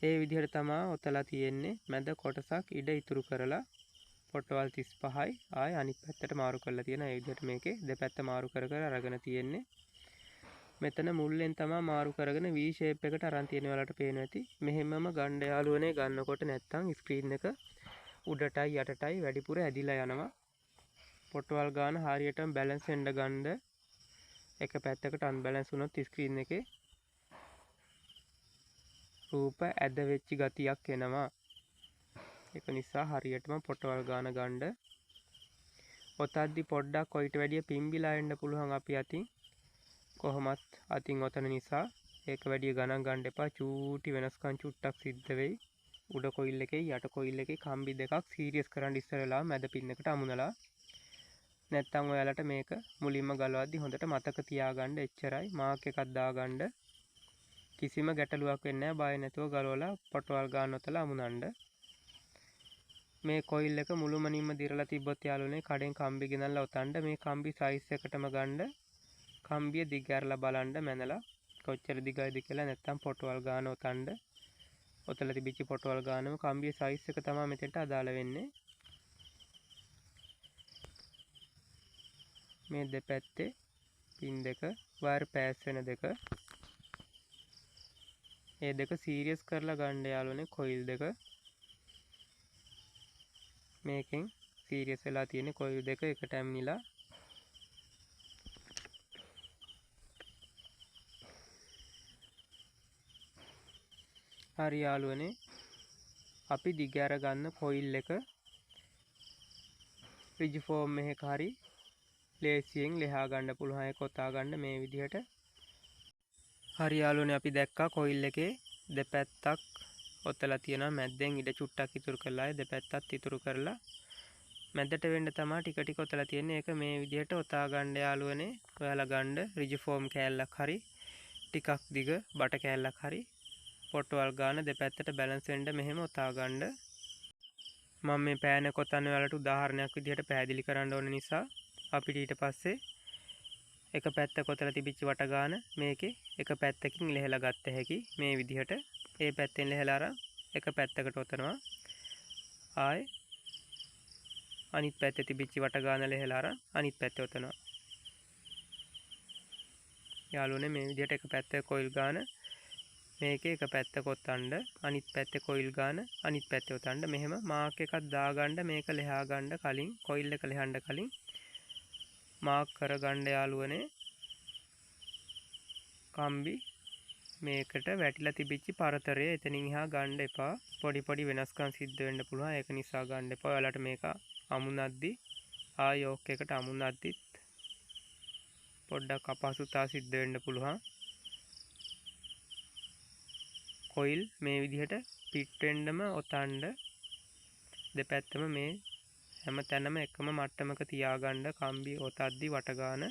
ඒ විදිහට තමා ඔතලා තියෙන්නේ. මැද කොටසක් ඉඩ ඉතුරු කරලා පොටවල් 35යි ආයි අනිත් පැත්තට මාරු කරලා තියෙනවා. ඒ විදිහට මේකේ දෙපැත්ත මාරු කර කර අරගෙන තියෙන්නේ. මෙතන මුල්ලෙන් තමා මාරු කරගෙන V shape එකට අරන් තියෙන ඔයාලට පේනවා ඇති. මෙහෙමම ගණ්ඩ යාළුවනේ ගන්නකොට නැත්තම් ස්ක්‍රීන් එක උඩටයි යටටයි වැඩිපුර ඇදිලා යනවා. පොටවල් ගාන හරියටම බැලන්ස් වෙන්න ගන්න එක පැත්තකට අන්බැලන්ස් වුණොත් ස්ක්‍රීන් එකේ රූප ඇද වෙච්ච ගතියක් එනවා. ඒක නිසා හරියටම පොටවල් ගාන ගන්න. ඔතද්දි පොඩ්ඩක් ඔయిత වැඩිය පිම්බිලා එන්න පුළුවන් අපි අතින්. කොහොමත් අතින් ඔතන නිසා ඒක වැඩිය ගණන් ගන්න එපා. චූටි වෙනස්කම් චුට්ටක් සිද්ධ වෙයි. උඩ කොයිල් එකේ යට කොයිල් එකේ කම්බි දෙකක් සීරියස් කරන් ඉස්සරලා මැද පින් එකට අමුණලා. නැත්තම් ඔයාලට මේක මුලින්ම ගලවද්දි හොඳට මතක තියාගන්න එච්චරයි. මාක් එකක් දාගන්න. කිසිම ගැටලුවක් වෙන්නේ නැහැ. බය නැතුව ගලවලා පොටවල් ගන්න ඔතලා අමුණන්න. මේ කොයිල් එක මුළුමනින්ම දිරලා තිබ්බොත් යාළුවනේ කඩෙන් කම්බි ගෙනල්ලා ඔතන්න. මේ කම්බි සයිස් එකටම ගන්න. කම්බිය දිග ඇරලා බලන්න මැනලා කොච්චර දිගයිද කියලා. නැත්තම් පොටවල් ගාන ඔතන්න. ඔතල තිබිච්ච පොටවල් ගානම කම්බිය සයිස් එක තමයි මෙතෙන්ට අදාළ වෙන්නේ. මේ දෙපැත්තේ පින් දෙක වයර් පෑස් වෙන දෙක. ඒ දෙක සීරියස් කරලා ගන්න යාළුවනේ කොයිල් දෙක. මේකෙන් සීරියස් වෙලා තියෙන කොයිල් දෙක එකට ඇමිනිලා. හරි යාළුවනේ අපි දිග අර ගන්න කොයිල් එක රිජිෆෝම් එකක හරි ලේසියෙන් ලෙහා ගන්න පුළුවන්. ඒක ඔතා ගන්න මේ විදිහට. හරි යාළුවනේ අපි දැක්කා කොයිල් එකේ දෙපැත්තක් ඔතලා තියෙනවා. මැද්දෙන් ඉඩ චුට්ටක් ඉතුරු කරලා ආයේ දෙපැත්තත් ඉතුරු කරලා මැදට වෙන්න තමා ටික ටික ඔතලා තියෙන්නේ. ඒක මේ විදිහට ඔතා ගන්න යාළුවනේ. ඔයාලා ගන්න රිජිෆෝම් කෑල්ලක් හරි ටිකක් දිග බට කෑල්ලක් හරි පොට්ටවල් ගාන දෙපැත්තට බැලන්ස් වෙන්න මෙහෙම ඔතා ගන්න. මම මේ පෑන කොතන ඔයාලට උදාහරණයක් විදිහට පැහැදිලි කරන්න ඕන නිසා අපිට ඊට පස්සේ එක පැත්ත කොතල තිබිච්ච වට ගාන මේකේ එක පැත්තකින් ලෙහලා ගත්ත හැකි මේ විදිහට. ඒ පැත්තෙන් ලෙහලා අරන් එක පැත්තකට ඔතනවා. ආයේ අනිත් පැත්තේ තිබිච්ච වට ගාන ලෙහලා අරන් අනිත් පැත්තේ ඔතනවා. යාළුවනේ මේ විදිහට එක පැත්තක කොයිල් ගාන මේකේ එක පැත්තක ඔතන්න, අනිත් පැත්තේ කොයිල් ගාන අනිත් පැත්තේ ඔතන්න. මෙහෙම මාක් එකක් දාගන්න මේක ලෙහා ගන්න කලින් කොයිල් එක ලෙහන්න කලින් මාක් කරගන්න යාළුවනේ. කම්බි මේකට වැටිලා තිබිච්ච පරතරය එතනින් එහා ගන්න එපා. පොඩි පොඩි වෙනස්කම් සිද්ධ වෙන්න පුළුවන්. ඒක නිසා ගන්න එපා. ඔයාලට මේක අමුණද්දි ආ යෝක් එකට අමුණද්දිත් පොඩ්ඩක් අපහසුතා සිද්ධ වෙන්න පුළුවන්. කොයිල් මේ විදිහට පිට වෙන්නම ඔතන්න දෙපැත්තම මේ හැම තැනම එකම මට්ටමක තියාගන්න කම්බි ඔතද්දි වට ගාන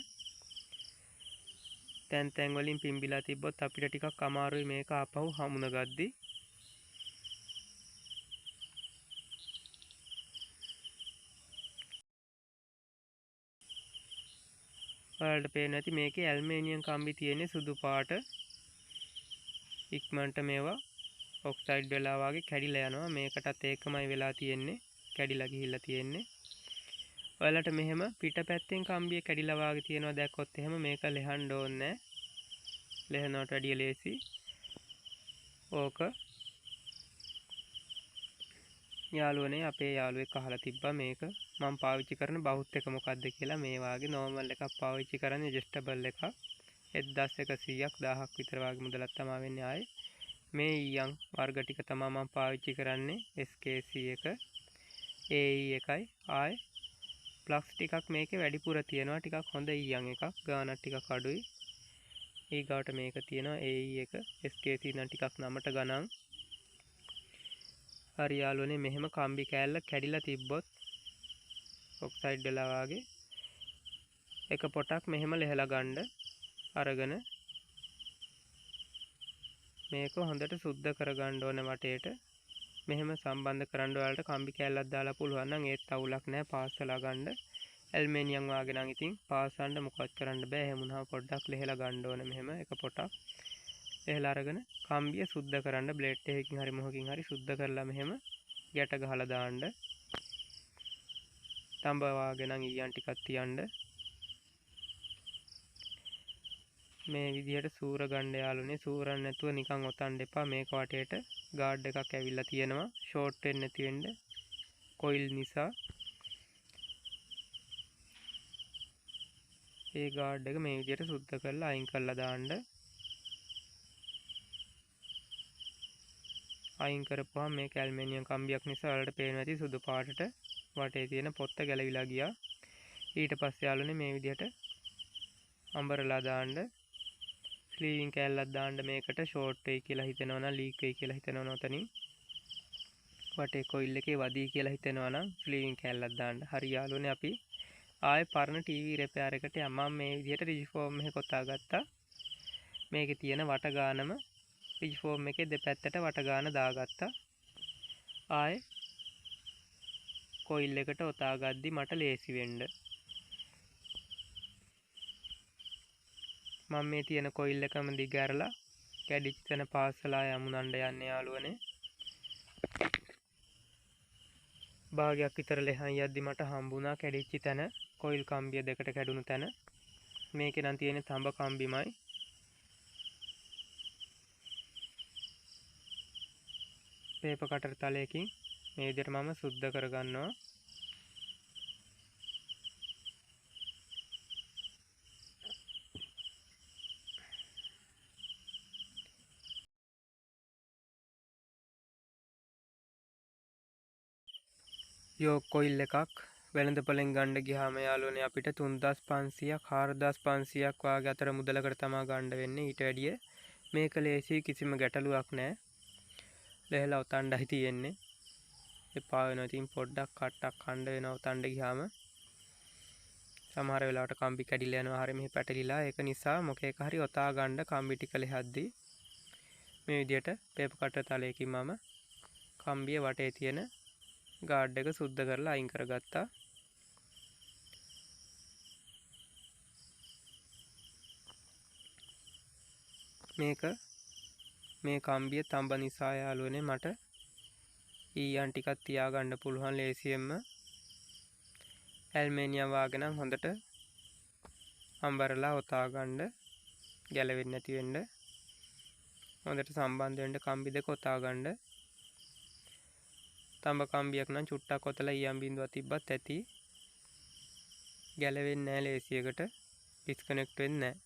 තැන් තැන් වලින් පිම්බිලා තිබ්බොත් අපිට ටිකක් අමාරුයි මේක ආපහු හමුන ගද්දි. ඔයාලට පේනවා ඇති මේකේ ඇල්මේනියම් කම්බි තියෙන්නේ සුදු පාට. ඉක්මනට මේවා ඔක්සයිඩ් වෙලා වගේ කැඩිලා යනවා. මේකටත් ඒකමයි වෙලා තියෙන්නේ, කැඩිලා ගිහිල්ලා තියෙන්නේ. ඔයාලට මෙහෙම පිටපැත්තෙන් කම්බිය කැඩිලා වගේ තියෙනවා දැක්කොත් එහෙම මේක ලෙහන්න ඕනේ නෑ. ලෙහනවට වැඩිය ලේසි. ඕක යාළුවනේ අපේ යාළුවෙක් අහලා තිබ්බා මේක මම පාවිච්චි කරන බහුත් එක මොකද්ද කියලා. මේ වාගේ නෝමල් එකක් පාවිච්චි කරන්නේ ඇඩ්ජස්ටබල් එකක්. 1100ක් 1000ක් විතර වාගේ මුදලක් තමා වෙන්නේ. ආයේ මේ ඊයන් වර්ග ටික තමා මම පාවිච්චි කරන්නේ. SKC එක, AE එකයි. ආයේ ප්ලග්ස් ටිකක් මේකේ වැඩිපුර තියෙනවා. ටිකක් හොඳ ඊයන් එකක්, ගානක් ටිකක් අඩුයි. ඊගාවට මේක තියෙනවා AE එක. SKC නම් ටිකක් නමට ගණන්. හරි යාළුවනේ මෙහෙම කම්බි කෑල්ල කැඩිලා තිබ්බොත් ඔක්සයිඩ් වෙලා වාගේ එක පොටක් මෙහෙම ලෙහලා ගන්න අරගෙන මේක හොඳට සුද්ධ කරගන්න ඕන වටේට. මෙහෙම සම්බන්ධ කරන්න ඔයාලට කම්බි කෑල්ලක් දාලා පුළුවන් නම් ඒත් අවුලක් නෑ, පාස් වෙලා ගන්න. ඇල්මේනියම් වාගේ නම් ඉතින් පාස් වන්න මොකවත් කරන්න බෑ. එහෙම වුණාම පොඩ්ඩක් ලෙහලා ගන්න ඕන. මෙහෙම එක පොටක් ලෙහලා අරගෙන කම්බිය සුද්ධ කරන්න බ්ලේඩ් එකකින් හරි මොහකින් හරි සුද්ධ කරලා මෙහෙම ගැට ගහලා දාන්න. තඹ වාගේ නම් ඊයන් ටිකක් තියන්න. මේ විදිහට සූර ගන්න යාළුවනේ. සූරන්න නැතුව නිකන් ඔතන්න එපා. මේක වටේට ගාඩ් එකක් ඇවිල්ලා තියෙනවා ෂෝට් වෙන්නේ නැති වෙන්න කොයිල් නිසා. ඒ ගාඩ් එක මේ විදිහට සුද්ධ කරලා අයින් කරලා දාන්න. අයින් කරපුවාම මේක ඇල්මිනියම් කම්බියක් නිසා ඔයාලට පේනවා ඇති සුදු පාටට වටේ තියෙන පොත්ත ගැලවිලා ගියා. ඊට පස්සේ යාළුවනේ මේ විදිහට අඹරලා දාන්න, ස්ලීවින් කෑල්ලක් දාන්න මේකට ෂෝට් වෙයි කියලා හිතෙනවා නම්, ලීක් වෙයි කියලා හිතෙනවා නම් ඔතනින් වටේ කොයිල් එකේ වදී කියලා හිතෙනවා නම් ස්ලීවින් කෑල්ලක් දාන්න. හරි යාළුවනේ අපි ආයේ පරණ ටීවී රිපෙයාර් එකට යමු. මම මේ විදිහට රිජිෆෝම් එක කොතා ගත්තා. මේකේ තියෙන වට ගානම රිජිෆෝම් එකේ දෙපැත්තට වට ගාන දාගත්තා. ආයේ කොයිල් එකට ඔතා ගද්දි මට ලේසි වෙන්න. මම මේ තියෙන කොයිල් එකම දිග ඇරලා කැඩිච්ච තැන පාස්සලා යමුනන්ඩ යන්නේ යාළුවනේ. භාගයක් විතර ලෙහන් යද්දි මට හම්බුණා කැඩිච්ච තැන, කොයිල් කම්බිය දෙකට කැඩුණු තැන. මේකේ නම් තියෙන්නේ තඹ කම්බිමයි. පේපර් කටර් තලයකින් මේ විදිහට මම සුද්ධ කරගන්නවා. යෝක් කොයිල් එකක් වෙළඳපොළෙන් ගන්න ගියාම යාළුවනේ අපිට තුන්දාස් පන්සීයක්, හාරදාස් පන්සීයක් වාගේ අතර මුදලකට තමා ගන්න වෙන්නේ. ඊට වැඩිය මේක ලේසි, කිසිම ගැටලුවක් නෑ. ලෙහලා ඔතණ්ඩයි තියෙන්නේ. එපා වෙනවා. ඉතින් පොඩ්ඩක් කට්ටක් කණ්ඩ වෙනවා ඔතණ්ඩ ගියාම. සමහර වෙලාවට කම්බි කැඩිලා යනවා, හරි මෙහි පැටලිලා. ඒක නිසා මොකේක හරි ඔතා ගන්න කම්බි ටික ලෙහද්දි මේ විදියට පේපර් කටර් තලයකින් මම කම්බිය වටේ තියෙන ගාඩ් එක සුද්ධ කරලා අයින් කරගත්තා. මේ කම්බිය තඹ නිසා යාළුවනේ මට ඊයන් ටිකක් තියාගන්න පුළුවන් ලේසියෙන්ම. ඇල්මේනියම් වාගේ නම් හොඳට අඹරලා ඔතා ගන්න, ගැලවෙන්නේ නැති වෙන්න, හොඳට සම්බන්ධ වෙන්න කම්බි දෙක ඔතා ගන්න. තඹ කම්බියක් නම් චුට්ටක් ඔතලා ඊයන් බින්දුවක් තිබ්බත් ඇති, ගැලවෙන්නේ නෑ ලේසියකට, ඩිස්කනෙක්ට් වෙන්නේ නෑ.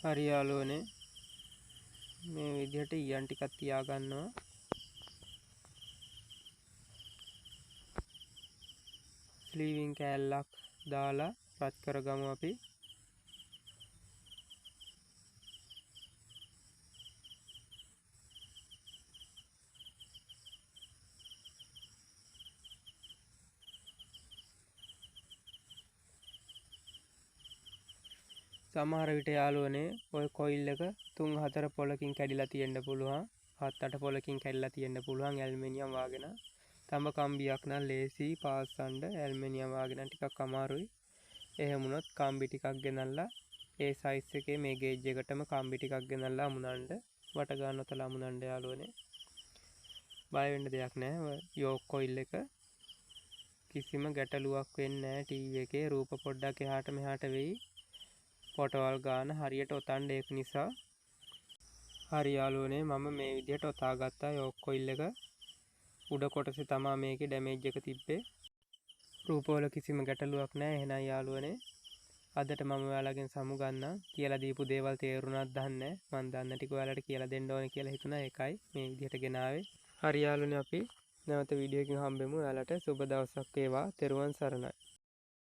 හරි යාළුවනේ මේ විදිහට ඊයන් ටිකක් තියාගන්නවා. ස්ලීවින් කෑල්ලක් දාලා රත් කරගමු අපි. සමහර විට යාළුවනේ ඔය කොයිල් එක 3-4 පොලකින් කැඩිලා තියෙන්න පුළුවන්, 7-8 පොලකින් කැඩිලා තියෙන්න පුළුවන් ඇල්මිනියම් වාගෙන. තඹ කම්බියක් නම් ලේසි පාස්සන්න, ඇල්මිනියම් වාගෙන ටිකක් අමාරුයි. එහෙම වුණොත් කම්බි ටිකක් ගෙනල්ලා ඒ සයිස් එකේ මේ ගේජ් එකටම කම්බි ටිකක් ගෙනල්ලා අමුණන්න, වට ගන්න ඔතලා අමුණන්න යාළුවනේ. බය වෙන්න දෙයක් නෑ. ඔය යෝක් කොයිල් එක කිසිම ගැටලුවක් වෙන්නේ නෑ. ටීවී එකේ රූප පොඩ්ඩක් එහාට මෙහාට වෙයි. පොටවල් ගාන හරියට ඔතන්න ඒක නිසා. හරි යාළුවනේ මම මේ විදිහට ඔතා ගත්තා යෝක් කොයිල් එක. උඩ කොටසේ තමා මේකේ ඩැමේජ් එක තිබ්බේ. රූපවල කිසිම ගැටලුවක් නෑ. එහෙනම් යාළුවනේ අදට මම ඔයාලගෙන් සමුගන්නම්. කියලා දීපු දේවල් තේරුණාද දන්නේ නෑ. මං දන්න ටික ඔයාලට කියලා දෙන්න ඕනේ කියලා හිතුණා. ඒකයි මේ විදිහට ගෙනාවේ. හරි යාළුවනේ අපි නැවත වීඩියෝ එකකින් හම්බෙමු. ඔයාලට සුබ දවසක් වේවා. තෙරුවන් සරණයි.